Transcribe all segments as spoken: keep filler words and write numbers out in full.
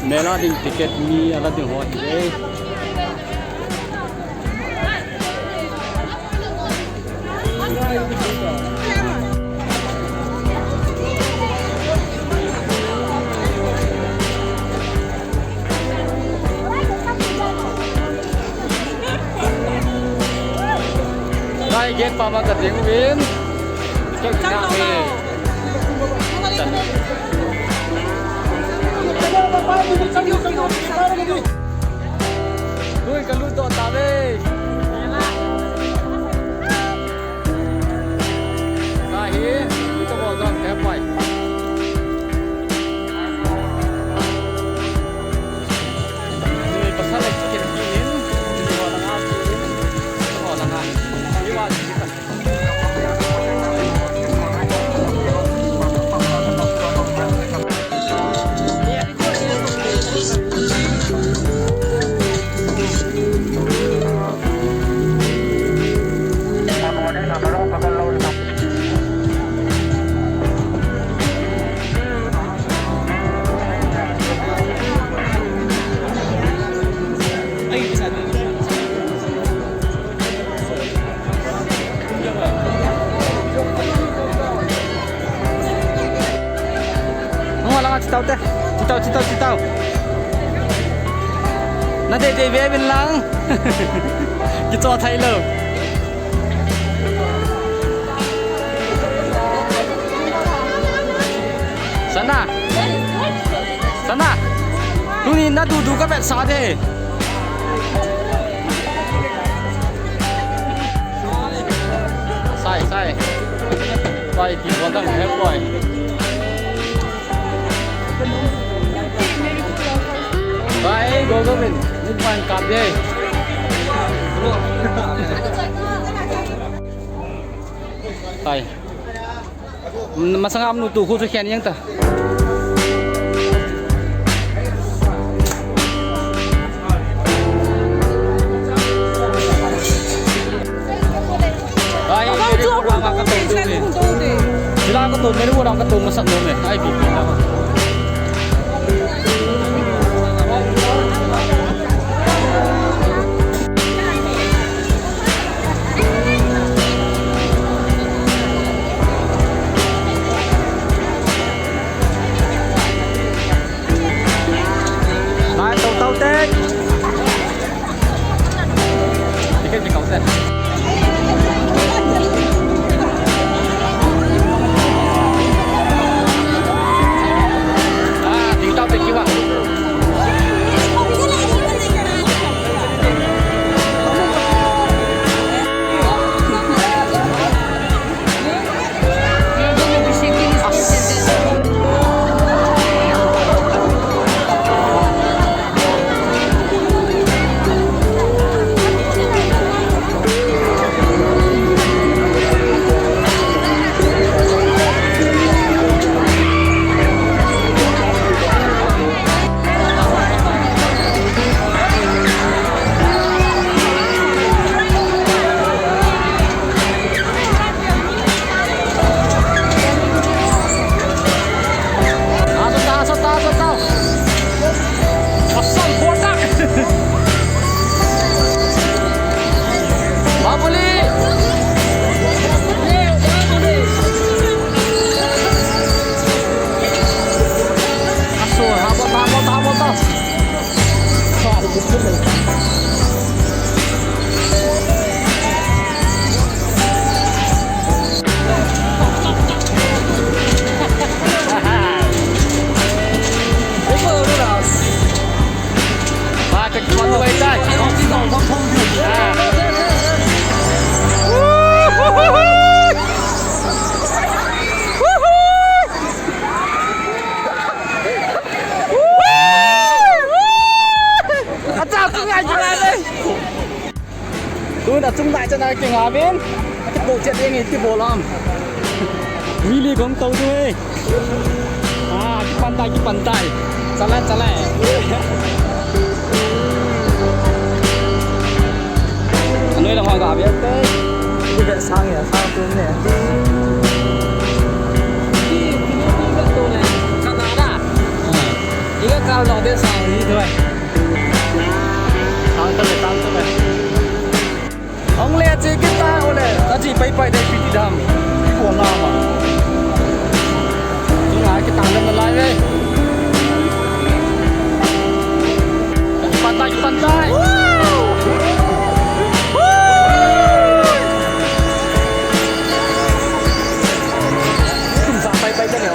Mela ding ticket mi ala ding ho hi e. Lai gate pa ma ka ding uvin. Kei na e. Lui ka lut doh tave. Ka hi, ka bol doh te pai. Lui pasal le chicken pi in, lui ho langa pi in, ka bol langa. Iwa chicken. Nung lang, chitau te. Chitau, chitau, chitau. Na dei dei ve vin lang. Kicho thei lou. Sana. Sana. Tuni na dudu ka vetsah de. Sai, sai. Pai, ti bol dang he, pai. Pai, go, go, min. Ni pan kap de. Pai. Masanga amnu tu khu chu khen jeng ta. Ai, abang tu aku ka tu tu ni. Sila ka tu, meri orang ka tu masak tu ni. Ai, bibi na. Nai, tau, tau, te. Ticket ni kau te. Ah, ting tau te kiwa. Asot ta, asot ta, asot ta. Asam botak. Babuli. Aso, habot, habot, habot, habot. Tun achung nai chana kinga vin. Kipo chet ding iti bolam. Mili gong tau tu e. Ah, kipan tai, kipan tai. Chala, chala. Anoi la hong ga bia te. Ki be sang ya, sang tu ne. Ki, ki ne ki be tu ne. Canada. Ah. Iga ka Lo de sang ni thoi. Sang ta le, sang ta le. Hong le che kita ole. Ta chi pai pai de piti dam. Ki ko na ma. Tunga kita le na lai ve. Pantai, pantai. Tum sa pai pai ta le.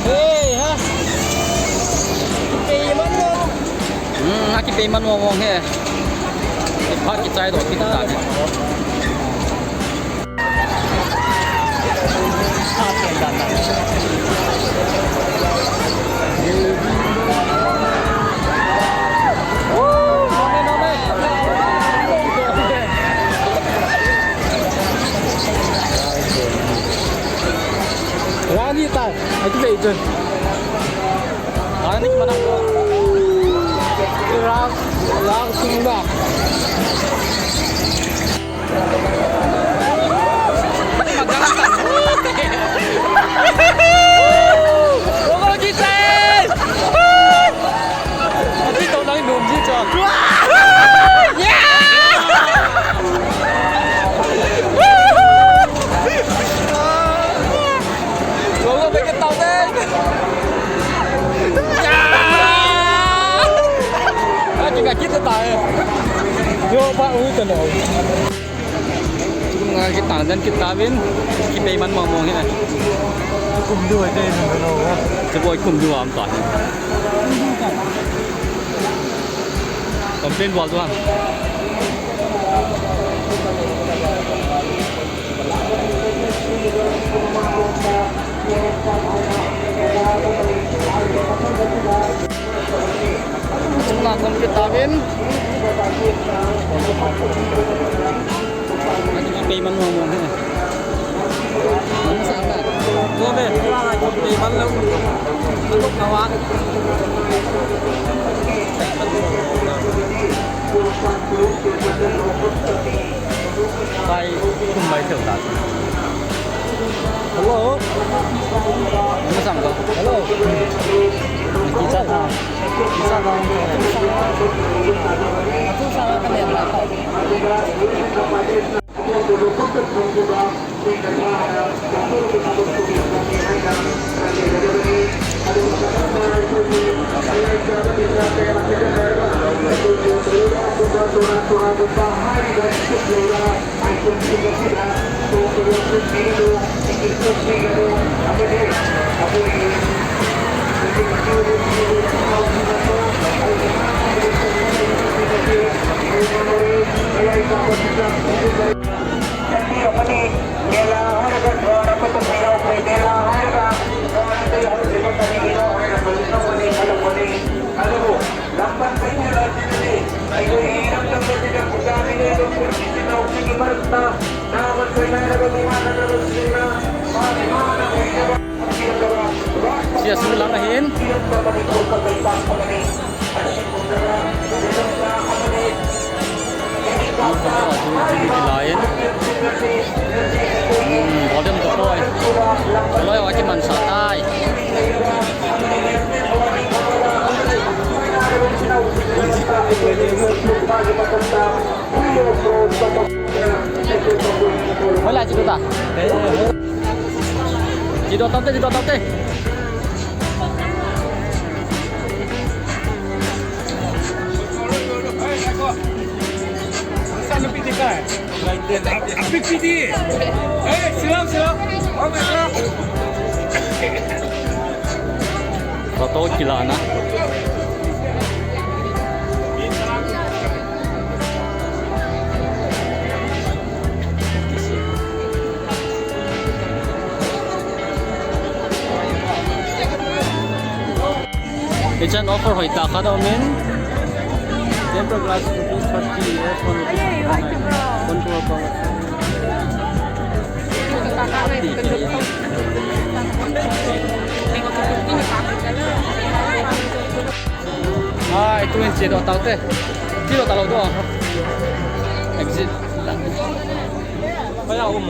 Hey, ha. Payment mo. Hmm, aki payment mo mo he. Pha kichai doh kit ta. Rani ta, ati dei tu. Rani mana. Rang, rang sungda. Yo, pa, ui, talo. Nga kitang dan kita vin, kipayment mong mong hi na. Kum du ai te na lo. Te boi kum du am ta. Complain bol du ham. Chunga kon kita vin. Payment mo mo he. Mo sa ka. Mo be, payment lo. Ano ka wa? Pai, kum mai theu ta. Hello. Masang ko. Hello. Kisa na. Kisa na. Atu sa ka le la. Sia su lang ahin. Lain. Hola, chido ta. Chido taute, chido taute. Photo kila na. Hichan offer hoitah khat aumin. Tempered glass rupees thirty, air con rupees twenty-nine. Contour power. Ai, tuin chedoh taute. Chedoh talou doh. Exit.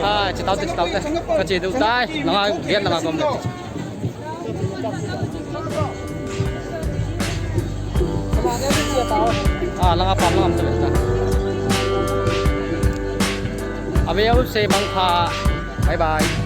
Ai, che taute, che taute. Kache diu tai. Langa, gate langa kom le. Ah, langa pam, langa pam. Ave, ave, se bang pha. Bye bye.